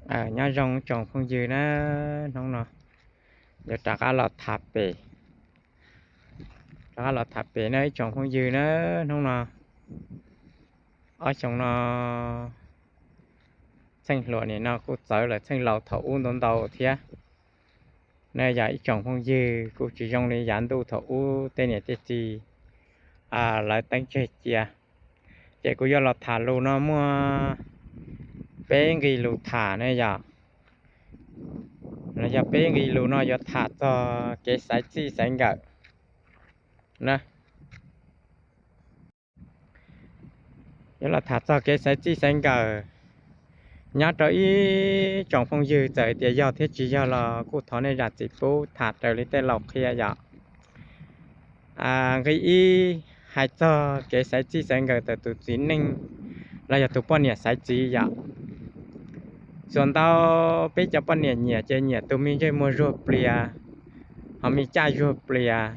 Nyob zoo tsoom phooj ywg na, hnub no yuav rov qab los tham pem, rov qab los tham pem na ib tsoom phooj ywg na. Hnub no ob xyoo no txheej hluas nim no kuj txawv lawm txheej laus thaum ub ntau ntau thiab. Na yog ib tsoom phooj ywg kuj tsis zoo li yav ntuj thaum ub tej niam tej txiv lawv teeb tseg cia. Ces kuv yuav los tham lus no muaj peb nqe lus tham ne yom. Los yog peb nqe lus no yuav tham txog kev xaiv txij xaiv nkawm na. Yuav los tham txog kev xaiv txij xaiv nkawm nyob rau ib tsoom phooj ywg, txawm tias yog thiab tsis yog los kuj thov nej zam txim pub tham raws li tej laus qhia yom. Nqe ib, hais txog kev xaiv txij xaiv nkawm ntawm tus txiv neej los yog tus poj niam xaiv txiv yom. Txuas ntau peb cov poj niam nyiam ces nyiam tus me ntsej muag zuag plias, ho me caj zuag plias,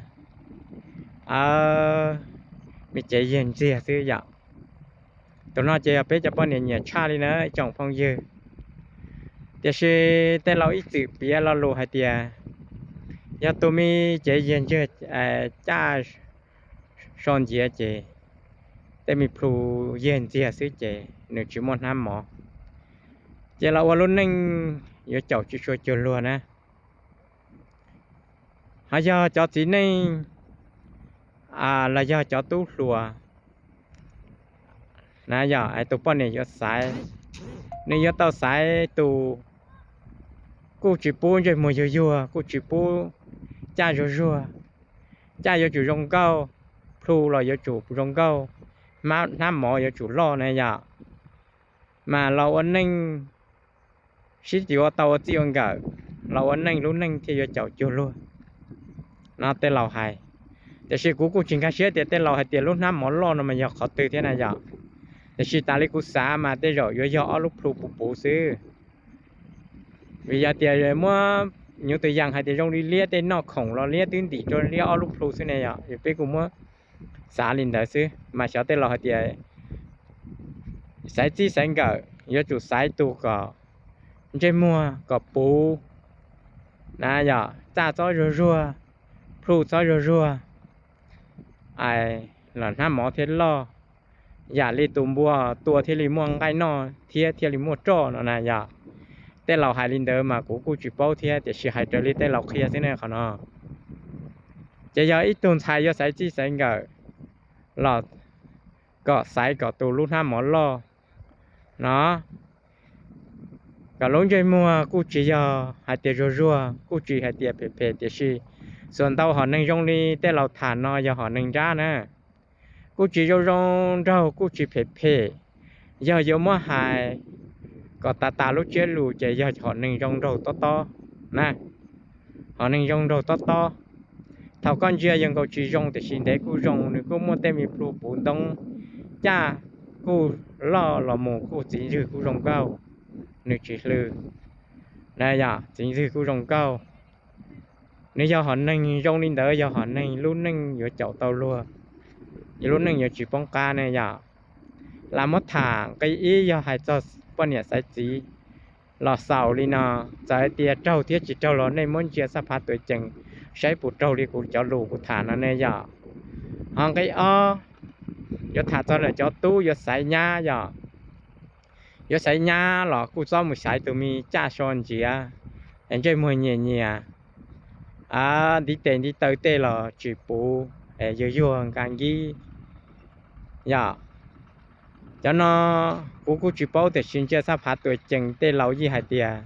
me cev yiag ntxiag xwb yom. Tus no ces yog peb cov poj niam nyiam tshaj li na ib tsoom phooj ywg. Tiam sis tej laus ib txwm piav lo lus hais tias yog tus me cev yiag ntxiag, caj so nciav ces tej me plhu yiag ntxiag xwb ces nws tsis muaj hnab mov, ces los ua lub neej yuav caum tsis tshua cuag luag na. Ho yog cov txiv neej los yog cov tub hluas na yom, tus poj niam yuav xaiv, nws yuav tau xaiv tus kuj tsis pub ntsej muag yuag yuag, kuj tsis pub caj zuag zuag. Caj yuav tsum zoo nkauj, plhu los yuav tsum zoo nkauj, hnab mov yuav tsum loj na yom. Mas los ua neej sib yuav tau ua txij ua nkawm, los ua neej lub neej thiaj yuav caum cuag luag no tej laus hais. Tiam sis kuv kuj tsis nkag siab tias tej laus hais tias lub hnab mov loj no mas yog qhov twg thiab na yom. Tiam sis tas li kuv xav mas tej zaum yuav yog ob lub plhu puv puv xwb. Vim yog tias muab nyuv tus yas hais tias zoo li liab tej noj khoom los liab twb ntim rau liab ob lub plhu xwb ne yom, peb kuj muab xav li ntawd xwb. Mas xyov tej laus hais tias xaiv txij xaiv nkawm yuav tsum xaiv tus kom ntsej muag kom puv na yom, caj txhob zuag zuag, plhu txhob zuag zuag, los hnab mov thiaj loj, yam li tus npua tua thiaj li muaj nqaij noj thiab thiaj li muaj roj no na yom. Tej laus hais li ntawd mas kuv kuj tsis paub thiab, tiam sis hais raws li tej laus qhia xwb ne qhov no. Ces yog ib tug ntxhais yuav xaiv txij xaiv nkawm los kom xaiv kom tus lub hnab mov loj no, kom lub ntsej muag kuj tsis yog hais tias zuag zuag, kuj tsis hais tias phem phem, tiam sis xuas ntau hom neeg zoo li tej laus tham no yog hom neeg nrab na. Kuj tsis zoo zoo nraug, kuj tsis phem phem. Yog yuav muab hais kom tas tas lub tsiab lus ces yog hom neeg zoo nraug tob tob na. Hom neeg zoo nraug tob tob. Thaum koj ntsia yawg nkaus tsis zoo tiam sis ntev kuj zoo, nws kuj muaj tej me plhu puv ntoob, caj kuj loj los mus, kuj txiv ntswg kuj zoo nkauj, nws tsis hlw na yom, txiv ntswg kuj zoo nkauj. Nws yog hom neeg zoo li ntawd, yog hom neeg lub neej yuav caum tau luag, lub neej yuav tsis poob qab ne yom. Lam muab tham nqe ib yog hais txog poj niam xaiv txiv los xaus li no. Txawm hais tias raug thiab tsis raug los nej muab ntsia xab phav tuam cees saib puas raug li kuv cov lus kuv tham no ne yom. Ho nqe ob, yuav tham txog lawm cov tub yuav xaiv nyab yom. Yuav xaiv nyab los kuj txhob mus xaiv tus me caj so nciav, ntsej muag nyias nyias, ntiv tes ntiv taw tej los tsis puv, yuag yuag nka nkib yom. Cov no kuv kuj tsis paub tiam sis ntsia xab phav tuam cees tej laus yeej hais tias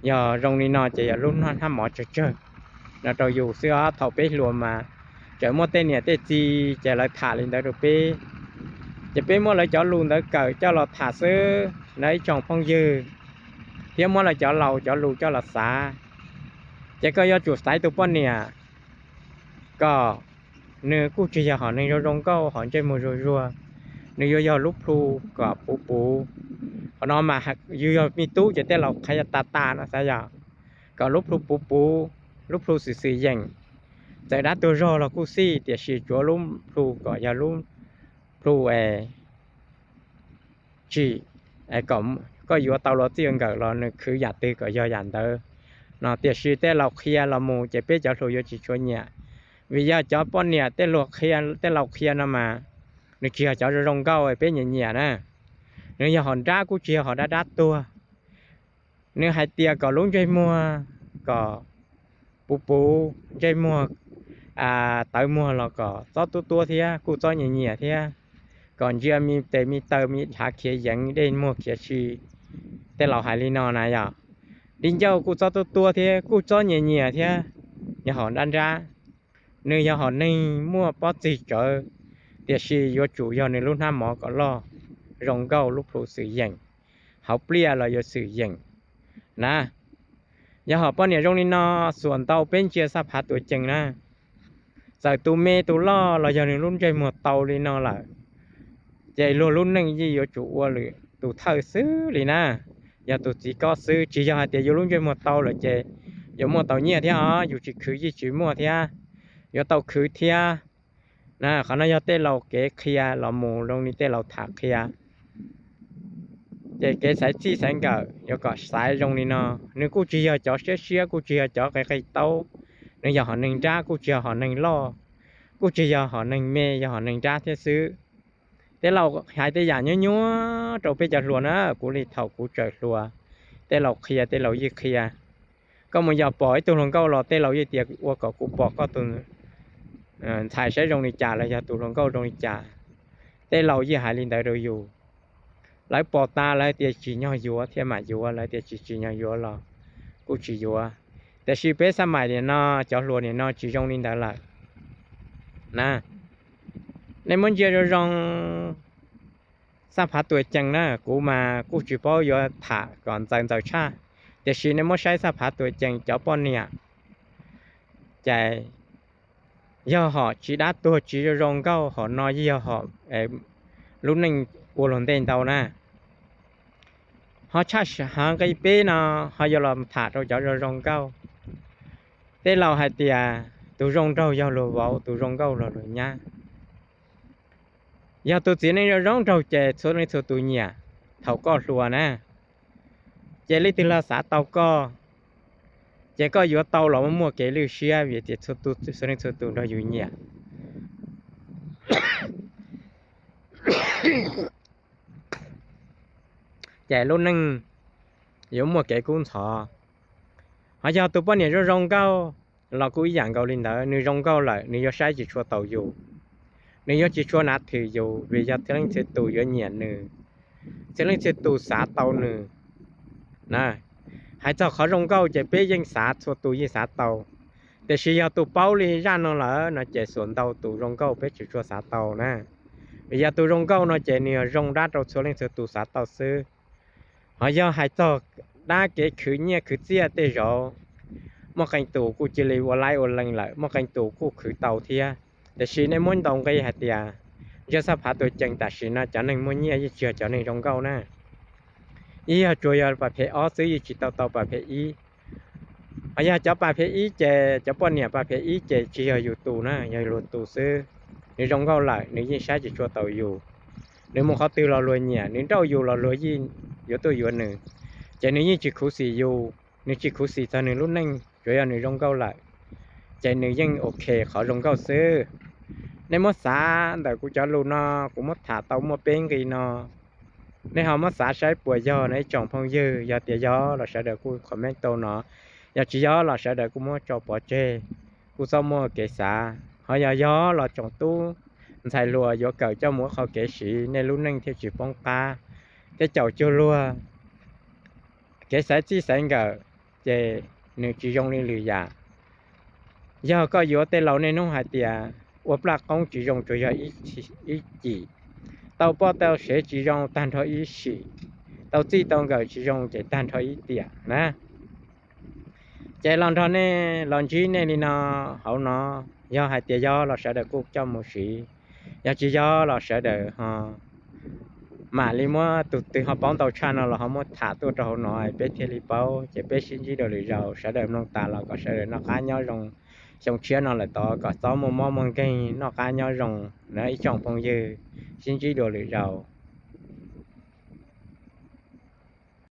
yog zoo li no ces yog lub hnab mov tsawg tsawg no rau yus xwb os. Thaum peb hluas mas tseem muaj tej niam tej txiv ces lawv tham li ntawd rau peb, ces peb muab lawv cov lus ntawd kawm coj los tham xwb na ib tsoom phooj ywg, thiab muab lawv cov laus cov lus coj los xav. Ces koj yuav tsum xaiv tus poj niam kom nws kuj tsis yog hom neeg zoo zoo nkauj, hom ntsej muag zuag zuag, nws yuav yog lub plhu kom puv puv. Qhov no mas yus yog me tub ces tej laus qhia tas tas no xav yom, kom lub plhu puv puv, lub plhu xwm xwm yeem. Txawm dab tuag zog los kuj xij, tiam sis tsuav lub plhu kom yog lub plhu es tsim, kom koj yuav tau los txij nkawm los nws khwv yam twg kom yog yam ntawd no. Tiam sis tej laus qhia los mus ces peb cov hluas yuav tsis tshua nyiam, vim yog cov poj niam tej laus qhia, tej laus qhia no mas nws tsis yog cov zoo zoo nkauj peb nyiam nyiam na. Nws yog hom nrab kuj tsis yog hom dab dab tuag. Nws hais tias kom lub ntsej muag kom puv puv, ntsej muag, tawv muag los kom txob tuab tuab thiab kuj txob nyias nyias thiab, kom ntsia me tes me taw me dhav khiav yeev dej muag khiav si. Tej laus hais li no na yom. Di ncauj kuj txob tuab tuab thiab kuj txob nyias nyias thiab, yog hom nrab nrab. Nws yog hom neeg muaj pob txig tsawv, tiam sis yuav tsum yog nws lub hnab mov kom loj, zoo nkauj lub plhu xwm yeem, hauv pliaj los yuav xwm yeem na. Yog hom poj niam zoo li no, xuam ntau peb ntsia xab phav tuam cees na. Txawm tus me tus loj los yog nws lub ntsej muag tau li no lawm, ces luag lub neej yeej yuav tsum ua lwm tus thawj xwb li na. Yog tus txiv kob xwb, tsis yog hais tias yus lub ntsej muag tau lawm ces yuav muaj tau nyiaj thiab os, yus tsis khwv yeej tsis muaj thiab, yuav tau khwv thiab. Qhov no yog tej laus kev qhia los mus zoo li tej laus tham qhia. Ces kev xaiv txij xaiv nkawm yuav kom xaiv zoo li no. Nws kuj tsis yog cov siab siab, kuj tsis yog cov qe qe taub. Nws yog hom neeg nrab, kuj tsis yog hom neeg loj, kuj tsis yog hom neeg me, yog hom neeg nrab thiab xwb. Tej laus hais tej yam nyuaj nyuaj rau peb cov hluas na, kuv li thaum kuv tseem hluas, tej laus qhia, tej laus yeej qhia. Koj mus yos pom ib tug hluas nkauj los tej laus yeej tias ua kom kuv pom koj tus ntxhais saib zoo li cas los yog tus hluas nkauj zoo li cas. Tej laus yeej hais li ntawd rau yus. Lawv pom tas lawv tias tsim nyog yuav thiaj mam yuav, lawv tias tsis tsim nyog yuav los kuj tsis yuav. Tiam sis peb xab maim nim no, cov hluas nim no tsis zoo li ntawd lawm na. Nej muab ntsia zoo zoo xab phav tuam cees na, kuv mas kuj tsis paub yuav tham kom ntxaws ntxaws tshaj, tiam sis nej muab saib xab phav tuam cees cov poj niam ces yog hom tsis dab tuag tsis zoo zoo nkauj, hom no yeej yog hom lub neej ua luag ntej ntau na. Ho tshaj hav nqi peb no ho yuav los tham rau cov zoo zoo nkauj. Tej laus hais tias tus zoo nraug yog luag vauv, tus zoo nkauj los luag nyab. Yog tus txiv neej zoo zoo nraug ces txhua leej txhua tus nyiam thaum koj hluas na. Ces leej twg los xav tau koj, ces koj yuav tau los muaj kev lwj siab vim tias txhua leej txhua tus nrog yus nyiam. Ces lub neej yuav muaj kev kub ntxhov. Ho yog tus poj niam zoo zoo nkauj los kuj ib yam nkaus li ntawd, nws zoo nkauj lawm nws yuav saib tsis tshua tau yus, nws yuav tsis tshua nav thwm yus vim yog txhua leej txhua tus yuav nyiam nws, txhua leej txhua tus xav tau nws na. Hais txog qhov zoo nkauj ces peb yeej xav, txhua tus yeej xav tau, tiam sis yog tus paub li zaj no lawm no ces xuam ntau tus zoo nkauj peb tsis tshua xav tau na. Vim yog tus zoo nkauj no ces nws yog zoo dab rau txhua leej txhua tus xav tau xwb. Ho yog hais txog dab kev khwv nyiaj khwv txiaj tej zaum muaj qee tus kuj cia li ua laib ua lees lawm, muaj qee tus kuj khwv tau thiab. Tiam sis nej muab ntaus nqi hais tias zaj xab phav tuam cees tam sim no cov neeg muaj nyiaj yeej tsis yog cov neeg zoo nkauj na. Yeej yog tsuas yog pas phem ob xwb, yeej tsis tau tau pas phem ib. Ho yog cov pas phem ib ces cov poj niam pas phem ib ces tsis yog yus tus na, yog luag tus xwb. Nws zoo nkauj lawm nws yeej saib tsis tshua tau yus, nws mus qhov twg los luag nyiam, nws nrauj yus los luag yeej yuav tuaj yuav nws, ces nws yeej tsis khuv xim yus, nws tsis khuv xim txog nws lub neej, tsuas yog nws zoo nkauj lawm ces nws yeej ok qhov zoo nkauj xwb. Nej muab xav ntawm kuv cov lus no, kuv muab tham tau muaj peb nqi no, nej ho muab xav saib puas yog no ib tsoom phooj ywg. Yog tias yog los sawv daws kuj comment tau no, yog tsis yog los sawv daws kuj muab tso pov tseg, kuj txhob muaj kev xav. Ho yog yog los tsoom tub ntxhais hluas yuav kawm coj mus ua qhov kev siv, nej lub neej thiaj tsis poob qab thiab caum cuag luag. Kev xaiv txij xaiv nkawm ces nws tsis zoo li lwm yam. Yog koj yuav, tej laus niaj hnub hais tias ua plaj qoob tsis zoo tsuas yog ib cim, tau poj tau sev tsis zoo tag nrho ib sim, tau txij tau nkawm tsis zoo ces tag nrho ib tiam na. Ces los nrog nej los ntsib nej li no hauv no, yog hais tias yog los sawv daws kuj coj mus siv, yog tsis yog los sawv daws ho mam li muab tus twg ho paub ntau tshaj no los ho muab tham tuaj rau hauv no peb thiaj li paub. Ces peb sib ntsib dua lwm zaus, sawv daws mloog tas los kom sawv daws noj qab nyob zoo. Xyoo tshiab no lawm tod kom txhob muaj mob muaj nkeeg, noj qab nyob zoo na ib tsoom phooj ywg. Sib ntsib dua lwm zaus.